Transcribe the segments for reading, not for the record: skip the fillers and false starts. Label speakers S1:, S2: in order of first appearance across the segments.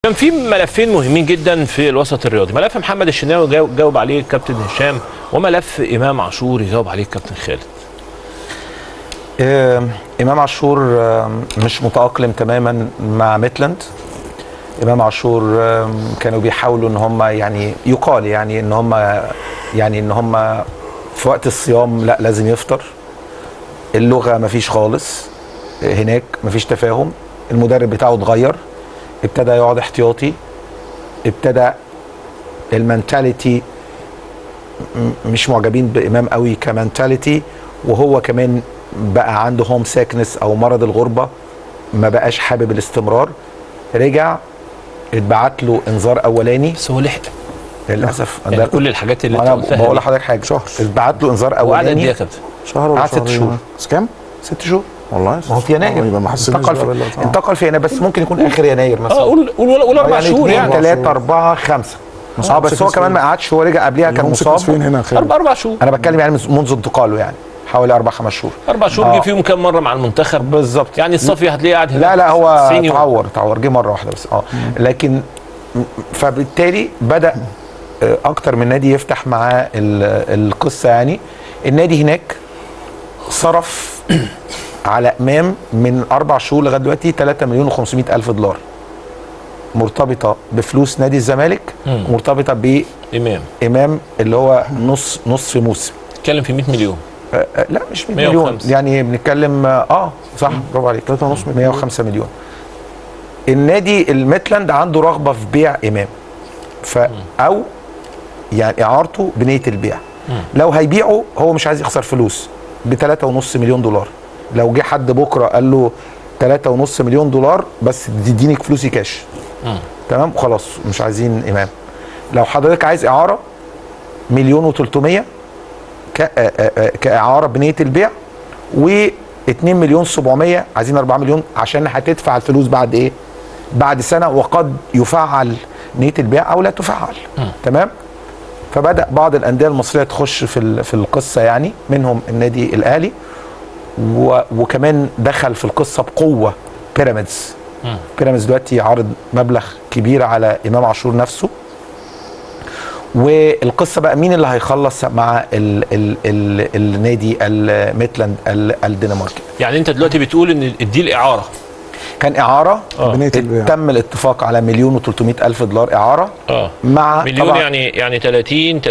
S1: كان في ملفين مهمين جدا في الوسط الرياضي، ملف محمد الشناوي جاوب عليه الكابتن هشام، وملف امام عاشور يجاوب عليه الكابتن خالد.
S2: امام عاشور مش متاقلم تماما مع ميتلاند. امام عاشور كانوا بيحاولوا ان هم يعني يقال يعني ان هم يعني ان هم في وقت الصيام لا لازم يفطر. اللغة مفيش خالص هناك، مفيش تفاهم. المدرب بتاعه اتغير، ابتدى يقعد احتياطي، ابتدى ال mentality مش معجبين بامام قوي ك mentality، وهو كمان بقى عنده homesickness او مرض الغربه، ما بقاش حابب الاستمرار. رجع اتبعت له انذار اولاني،
S1: بس هو لحق
S2: للاسف.
S1: يعني كل الحاجات اللي انت
S2: انا
S1: قلتها
S2: بقول
S1: دي.
S2: لحضرتك حاجه،
S3: شهر.
S2: اتبعت له انذار
S1: وقعد قد ايه
S2: اولاني
S1: يا كابتن؟
S3: شهر ولا
S2: قعد ست
S3: شهرين؟
S2: شهور.
S3: بس كام؟
S2: 6 شهور.
S3: والله
S2: ما هو في يناير
S3: يبقى ما حسيناش
S2: انتقل
S3: بقى
S2: في
S3: بالوقت.
S2: انتقل في يناير، بس ممكن يكون اخر يناير مثلا.
S1: قول قول قول 4 شهور يعني.
S2: 3 4 5. بس هو كمان ما قعدش، هو رجع قبليها كان مصاب.
S3: فين هنا خير؟
S1: 4 شهور.
S2: انا بتكلم يعني منذ انتقاله، يعني حوالي 4 5 شهور.
S1: 4 شهور جه فيهم كام مرة مع المنتخب؟
S2: بالظبط.
S1: يعني الصافي هتلاقيه قاعد هناك
S2: لا لا هو
S1: 90 يوم.
S2: اتعور جه مرة واحدة بس. لكن فبالتالي بدا اكتر من نادي يفتح معاه القصة. يعني النادي هناك صرف على امام من 4 شهور لغاية دلوقتي 3 مليون و500 الف دولار، مرتبطة بفلوس نادي الزمالك، مرتبطة
S1: امام
S2: بامام اللي هو نصف موسم.
S1: اتكلم في 100 مليون.
S2: لا مش 100 مليون.
S1: 105.
S2: يعني بنتكلم صح، برافو عليك،
S3: 3.5 مليون.
S2: 105 مليون. النادي الميتلاند عنده رغبة في بيع امام، ف او يعني اعارته بنيه البيع. لو هيبيعه هو مش عايز يخسر فلوس ب 3.5 مليون دولار. لو جه حد بكره قال له 3.5 مليون دولار بس تديني فلوسي كاش، تمام خلاص مش عايزين امام. لو حضرتك عايز اعاره 1.3 مليون كاعاره بنيه البيع، و 2 مليون 700، عايزين 4 مليون عشان هتدفع الفلوس بعد ايه؟ بعد سنة، وقد يفعل نيه البيع او لا تفعل. تمام؟ فبدا بعض الاندية المصرية تخش في القصة، يعني منهم النادي الاهلي، وكمان دخل في القصة بقوة بيراميدز. بيراميدز دلوقتي عارض مبلغ كبير على امام عاشور نفسه. والقصه بقى مين اللي هيخلص مع ال ال ال النادي الميتلاند الدنماركي.
S1: يعني انت دلوقتي بتقول ان ال deal اعاره.
S2: كان اعاره.
S3: بنية البيع.
S2: تم الاتفاق على 1.3 مليون دولار اعاره مع
S1: مليون
S2: طبعاً
S1: يعني 30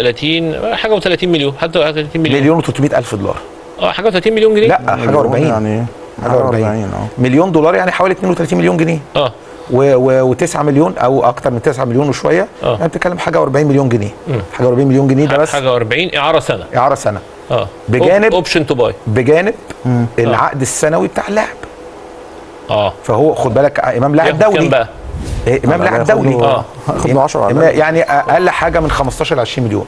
S1: حاجة و30 مليون، حتى 30 مليون.
S2: 1.3 مليون دولار.
S1: حاجة و30 مليون جنيه.
S2: لا حاجة و40.
S3: يعني
S2: حاجة و40. مليون دولار يعني حوالي 32 مليون جنيه. و9 مليون او اكتر من 9 مليون وشوية. يعني بتتكلم حاجة و40 مليون جنيه. حاجة و40 مليون جنيه ده بس
S1: حاجة و40 اعاره سنة.
S2: اعاره سنة. بجانب
S1: option to buy.
S2: بجانب العقد السنوي بتاع اللاعب. فهو خد بالك امام لاعب
S1: ياخد كام
S2: دولي.
S1: بقى؟
S2: إيه، امام لاعب دولي.
S3: هياخد له 10 على الأقل.
S2: يعني اقل حاجة من 15 ل 20 مليون.